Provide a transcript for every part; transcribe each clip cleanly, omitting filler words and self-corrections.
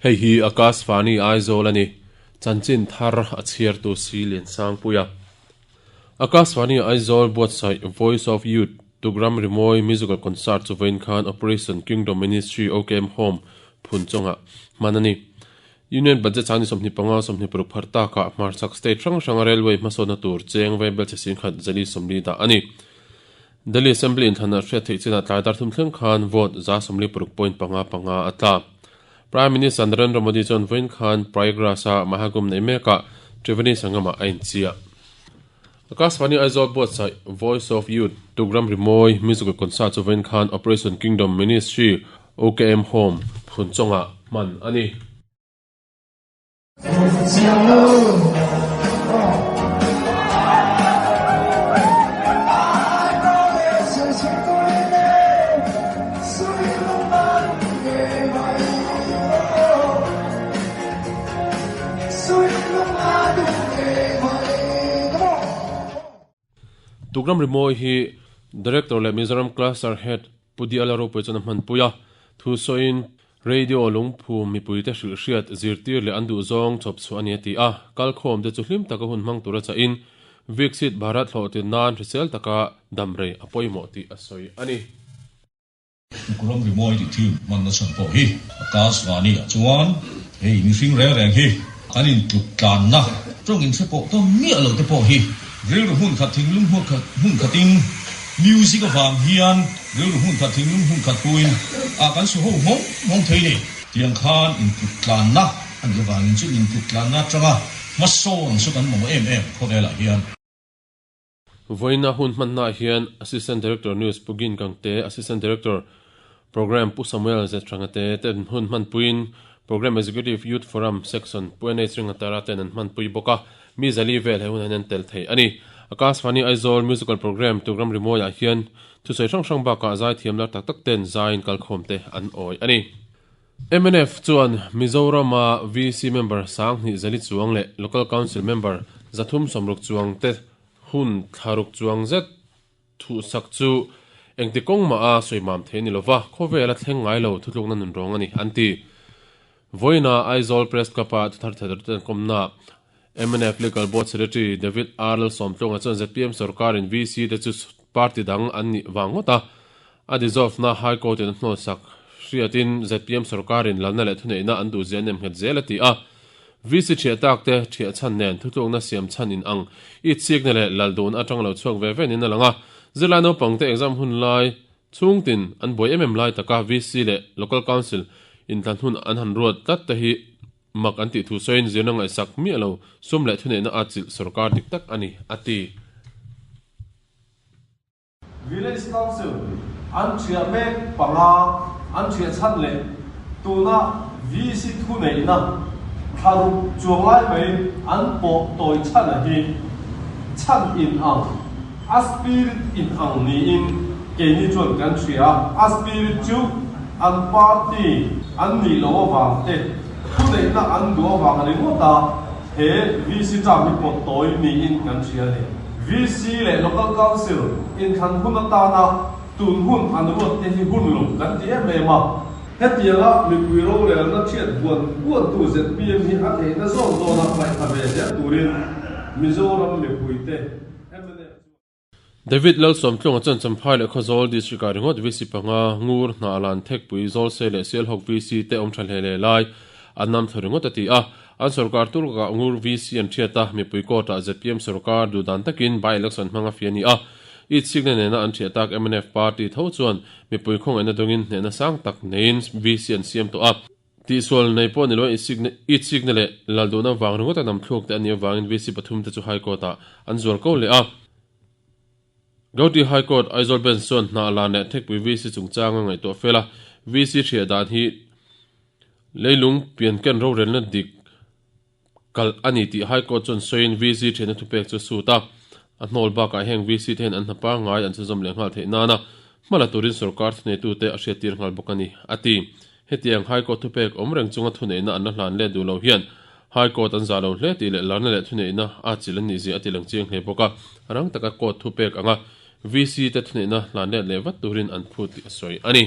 Hei hi Akashvani Aizawl a ni. Chanchin thar a chhiartu si Liansangpuia. Akashvani Aizawl buatsaih Voice of Youth Tukram Rimawi Musical Concert chu vawiin khan Operation Kingdom Ministry OKM Home phun chawngah hman a ni. Union Budget chang ni 25 26 phar takah hmarchhak state hrang hranga railway hmasawnna tur cheng vaibelchhe singkhat zali 40 dah a ni. Delhi Assembly inthlanah hriat theih chinah tlai dar thum thleng khan vote 46.55 a tla. Prime Minister Narendra Modi chuan vawiin khan Prayagraj-a Mahakumbh nei mekah Triveni Sangam-ah a inchiah. Akashvani Aizawl buatsaih Voice of Youth Tukram Rimawi Musical Concert chu vawiin khan Operation Kingdom Ministry OKM Home Phunchawngah hman a ni. Tukram Rimawi hi Director leh Mizoram Cluster Head Pu Diala Ropui chuan a hmanpui a, thu sawiin Radio lungphum mipuite hrilh hriat zirtir leh an duhzawng chawp chhuah a ni a ti a, kalkhawm te chu hlim taka hun hmang tura chahin Viksit Bharat hlawhtlin nan hrisel taka damrei a pawimawh tih a sawi a ni. Tukuram rimawi tih thim hmanna chhan pawh hi Akashvani ah chuan hei mihring reng reng hi kan intluk tlanna tawng inhre pawh tawn miah lo te pawh hi rilru hmun khat thinglung hmun khatin music avang hian rilru hmun khat thinglung hmun khat puin ah kan su ho nghawng nghawng thei ni. Tiang khan intluk tlanna a nih avangin chu intluk tlanna atanga hmasawn chu kan mamawh em em khawvelah hian. Vawiina hun hmannaah hian Assistant Director News Pu Gin Gangte, Assistant Director Programme Pu Samuel Zethrangate ten hun hmanpuiin Programme Executive Youth Forum Section Pu NH Ringatara ten an hmanpui bawk a, mi zali vel he hun hian an tel thei a ni. Akashvani Aizawl Musical Programme Tugram Rimawiah hian thusawi hrang hrang bakah zaithiam lar tak tak ten zaiin kalkhawmte an awi a ni. Mnf chuan Mizorama VC member 2000 zali chuang leh Local Council member 360 chuang te hun thlaruk chuang zet thuhsak chu engti kawng mah a sawimam thei a ni lova, khawvel a thleng ngai lo thutlukna nun rawng a ni, an ti. Vawiina Aizawl Press Club-a thuthar theihdarhte an kawmna mnf Legal Board Secretary David R Lalsawmtluanga chuan zpm sorkarin VC te chu party dang an nih vang ngawt a, a dissolve-na High Court-in a hnawlsak hriatin zpm sorkarin lalna leh thuneihna an duhzia a nemnghet zel a ti a. VC thiah tak te thiah chhan nen thutlukna siam chhan in ang itsikna leh lal dun atang lo chhuak ve ve niin a lang a. Zirlai naupangte exam hun lai chhungtin an buai em em lai taka VC leh Local Council inthlan hun an han ruat tlat te hi Mak an tih thu sawiin zirna ngaihsak miah lo sum leh thuneihna a chilh sorkar dik tak a ni, a ti. Village Council an thiah mek panga an thiah chhan leh tuna VC thuneihna thlaruk chuang lai mai an pawh tawi chhan a hi chhan in ang, a spirit in ang niin keini chuan kan hria a, a spirit chu an party an nih loh avang te, thuneihna an duh avang ringawt a he VC term hi pawt tawi niin kan hria a ni. VC leh Local Council inthlan hun atana tun hun an ruat te hi hun lo kan ti em em a. Hetianga mipui rorelna thiat buan buantu zpm hi a theihna zawng zawna ngaihthla ve zel turin Mizoram mipuite mnf chuan David Lalsawmtlunga chuan Champhai leh Khawzawl District-ah ringawt VC panga, Ngur, Hnahlan, Thekpui, Zawlse leh Sialhawk VC te awm tha hle hle lai an nam thla ringawt a ti a. An sorkar turkakah Ngur VC an thiat a, mipui court-ah zpm sorkar duhdan takin by-election hmang a fi a ni a. Itsikna nena an thiah tak mnf party tho chuan mipui khawngaihna dawngin hnehna sang tak neiin VC an siam tawh a. Tihsual nei pawh ni lo itsikna leh lalduhna vang ringawta nam thluk te a nih avangin VC pathum te chu High Court-ah an zual ko leh a. Gauti High Court, Aizawl Bench chuan hna lan leh Thekpui VC chungchanga ngaihtuah fel a, VC hriah dan hi leilung pianken rorelna dik kalh a ni tih High Court chuan sawiin VC thianna thupek chu a sut a. A hnawl bakah heng VC te hian an hna pangngai an chhunzawm leh nghal theih nana hma la turin sorkar thuneitute a hriattir nghal bawk a ni, a ti. Hetiang High Court thupek awm reng chunga thuneihna an la hlan let duh lo hian High Court an zah lo hle tih leh larna leh thuneihna a chilh an nih zia a ti lang chiang hle bawk a. Rang taka court thupek anga VC te thuneihna hlan let leh vat turin an phut tih a sawi a ni.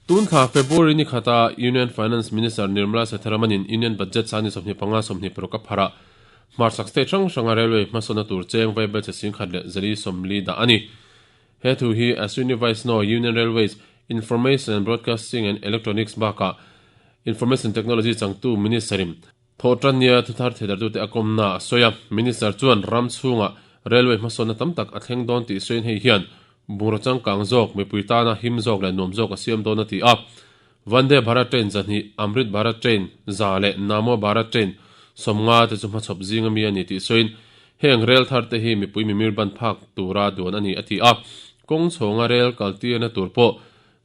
Tun thla February ni khata Union Finance Minister Nirmala Sitharaman-in Union Budget sani 25 26 a pharh a, hmarchhak state hrang hranga railway hmasawnna tur cheng vaibel che 1040 dah a ni. He thu hi Ashwini Vaishnaw, Union Railways, Information and Broadcasting and Electronics bakah Information Technology changtu Minister-in Thawhtan nia thuthar theidartute a kawmna a sawi a, Minister chuan ram chhungah railway hmasawnna tam tak a thleng dawn tih sawiin hei hian bungraw changkang zawk, mipui tana him zawk leh nuam zawk a siam dawn a ti a. Vande Bharat Train 200, Amrit Bharat Train 100 leh Namo Bharat Train 50 te chu hmachhawp zing ami a ni tih sawiin heng rel thar te hi mipui mimir ban phak tura duan a ni a ti a. Kawng chhawnga rel kaltirna tur pawh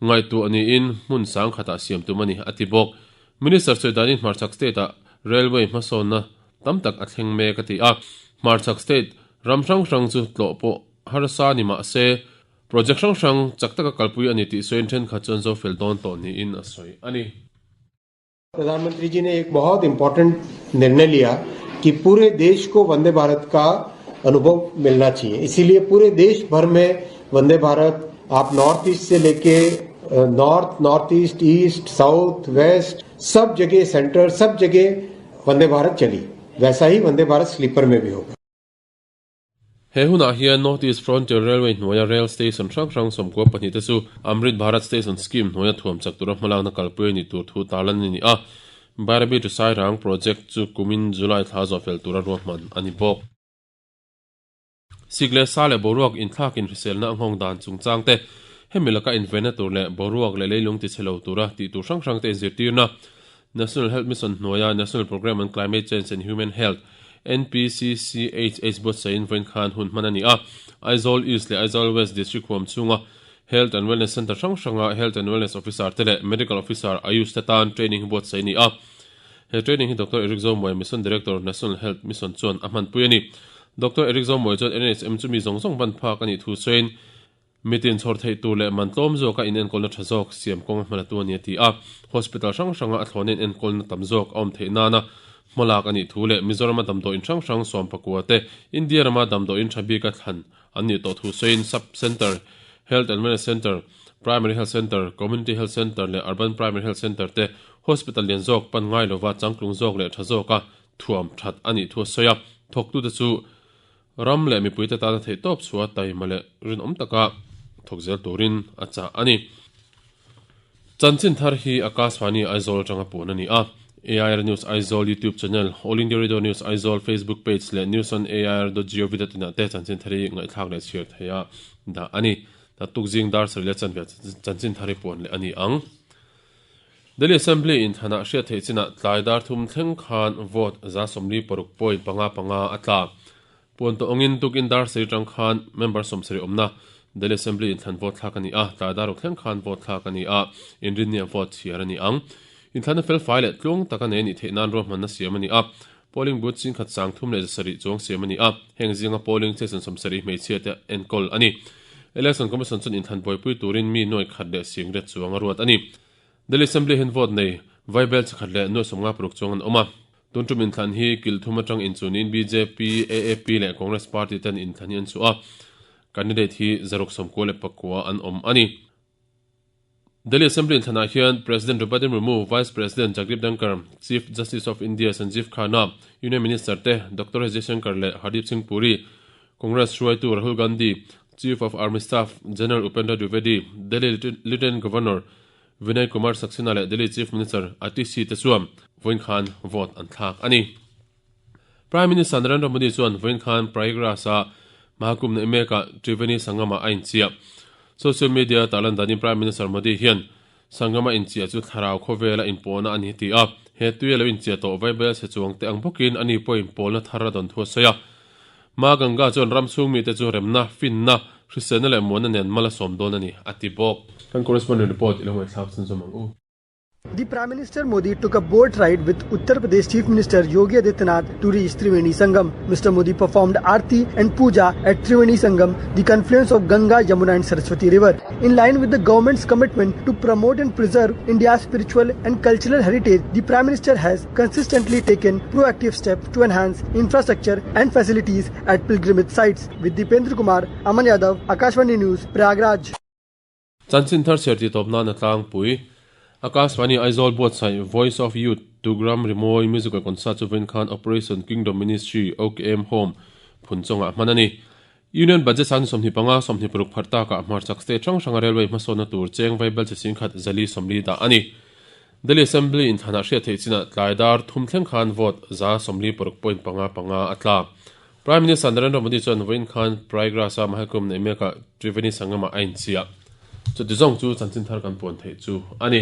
Ngaihtuah niin hmun sang khatah siam tum a ni, a ti bawk. Minister sawi danin hmarchhak state-ah railway hmasawnna tam tak a thleng mek a ti a. Hmarchhak state ram hrang hrang chu tlawh pawh harsa ni mah se, project hrang hrang chak taka kalpui a ni tih sawiin thenkhat chuan zo fel dawn tawh niin a sawi a ni. प्रधानमंत्री जी ने एक बहुत important निर्णय लिया कि पूरे देश को वंदे भारत का अनुभव मिलना चाहिए इसीलिए पूरे देश भर में वंदे भारत आप नॉर्थ ईस्ट से लेके north north east east south west सब जगह सेंटर सब जगह वंदे भारत चली वैसा ही वंदे भारत स्लीपर में भी होगा He hunah hian North East Frontier Railway hnuaia rail station hrang hrang 92 te chu Amrit Bharat Station Scheme hnuaia thuam chak tura hmalakna kalpui a nih tur thu tarlan a ni a. Bairabi to Sairang project chu kumin July thla zawh fel tura ruahman a ni bawk. Sik leh sa leh boruak inthlakin hriselna a nghawng dan chungchang te, hemi laka invenna tur leh boruak leh leilung tichhe lo tura tih tur hrang hrang te inzirtirna National Health Mission hnuaia National Programme on Climate Change and Human Health, NPCCHH, buatsaihin vawiin khan hun hman a ni a. Aizawl East leh Aizawl West District huam chhunga Health and Wellness Centre hrang hranga Health and Wellness Officer te leh Medical Officer Ayush te tan training hi buatsaih a ni a. He training hi Doctor Eric Zomuai, Mission Director, National Health Mission chuan a hmanpui a ni. Doctor Eric Zomuai chuan NHM chu mi zawng zawng ban phak a nih thu sawiin, Mitin chhawr theih tur leh man tlawm zawka inenkawlna tha zawk siam kawng a hmalatu a ni a ti a. Hospital hrang hranga a thlawhna inenkawlna tam zawk a awm theih nana hmalak a nih thu leh Mizorama damdawiin hrang hrang 14 te India rama damdawiin tha bika thlan an nih tawh thu sawiin Sub Centre, Health and Wellness Centre, Primary Health Centre, Community Health Centre leh Urban Primary Health Centre te hospital lian zawk pan ngai lova changtlung zawk leh tha zawka thuam that a nih thu a sawi a. Thawktute chu Ram leh mipuite tana theih tawp chhuah taima leh rinawm taka thawk zel turin a chah a ni. Chanchin thar hi Akashvani Aizawl atanga puan a ni a. AIR News Aizawl YouTube channel, All India Radio News Aizawl Facebook page leh newsonair.gov.in ah te chanchin thar hi ngaihthlak leh chhiar theih a dah a ni. Naktuk zing dar sarih leh chanve chanchin thar hi puan leh a ni ang. Delhi Assembly inthanah hriat theih chinah tlai dar thum thleng khan vote 46.55 a tla. Puan tawh awngin tukin dar sarih tang khan member 70 awmna Delhi Assembly inthlan vote thlak a ni a, tlai dar ruk thleng khan vote thlak a ni a, inrinni-ah vote chhiar a ni ang. Inthlanna fel fai leh tluang taka nei a nih theih nan ruahmanna siam a ni a, polling booth chingkhat 3700 chuang siam a ni a, heng zinga polling station 70 hmeichhia te enkawl a ni. Election Commission chuan inthlan buaipui turin mi nuai khat leh singret chuang a ruat a ni. Delhi Assembly hian vote nei vaibel chakhat leh nuai 56 chuang an awm a. Tun tum inthlan hi kil thum atang inchunin bjp, AAP leh Congress party ten inthlan hi an chhuah a, candidate hi 699 an awm a ni. Delhi Assembly inthlanah hian President Draupadi Murmu, Vice President Jagdeep Dhankhar, Chief Justice of India Sanjiv Khanna, Union Minister te Doctor S Jaishankar leh Hardeep Singh Puri, Congress hruaitu Rahul Gandhi, Chief of Army Staff General Upendra Dwivedi, Delhi Lieutenant Governor Vinay Kumar Saxena leh Delhi Chief Minister Atishi te chuan vawiin khan vote an thlak a ni. Prime Minister Narendra Modi chuan vawiin khan Prayagraj-a Mahakumbh neih mekah Triveni Sangam-ah a inchiah. Social media tarlan danin Prime Minister Modi hian Sangam-a inchiah chu thlarau khawvela inpawhna a ni ti a, he tui a lo inchiah tawh vaibel chhe chuang te ang bawkin ani pawh inpawlna thar a dawn thu a sawi a. Ma Ganga chuan ram chhung mite chu remna, finna, hriselna leh muanna nen mal a sawm dawn a ni, a ti bawk. Kan correspondent report i lo ngaihthlak chhunzawm ang u. The Prime Minister Modi took a boat ride with Uttar Pradesh Chief Minister Yogi Adityanath to reach Triveni Sangam. Mr. Modi performed Aarti and Puja at Triveni Sangam, the confluence of Ganga, Yamuna and Saraswati River. In line with the government's commitment to promote and preserve India's spiritual and cultural heritage, the Prime Minister has consistently taken proactive steps to enhance infrastructure and facilities at pilgrimage sites. With Dipendra Kumar, Aman Yadav, Akashvani News, Prayagraj. Chanchin thar chhiar tih tawp nan a tlangpui. Akashvani Aizawl buatsaih Voice of Youth Tugram Rimawi Musical Concert chu vawiin khan Operation Kingdom Ministry, OKM, Home phun chungah hman a ni. Union Budget sang ni 25, 26 pharh takah hmarchak state hrang hranga railway hmasawnna tur cheng vaibel chi singkhat zali 40 dah a ni. Delhi Assembly inthlanah hriat theih chinah tlai dar thum thleng khan vote 146 point panga panga a tla. Prime Minister Narendra Modi chuan vawiin khan Prayagraj-a Mahakumbh neih mekah Triveni Sangam-ah a inchhiah. Chuti zawng chu chanchin thar kan puan theih chu a ni.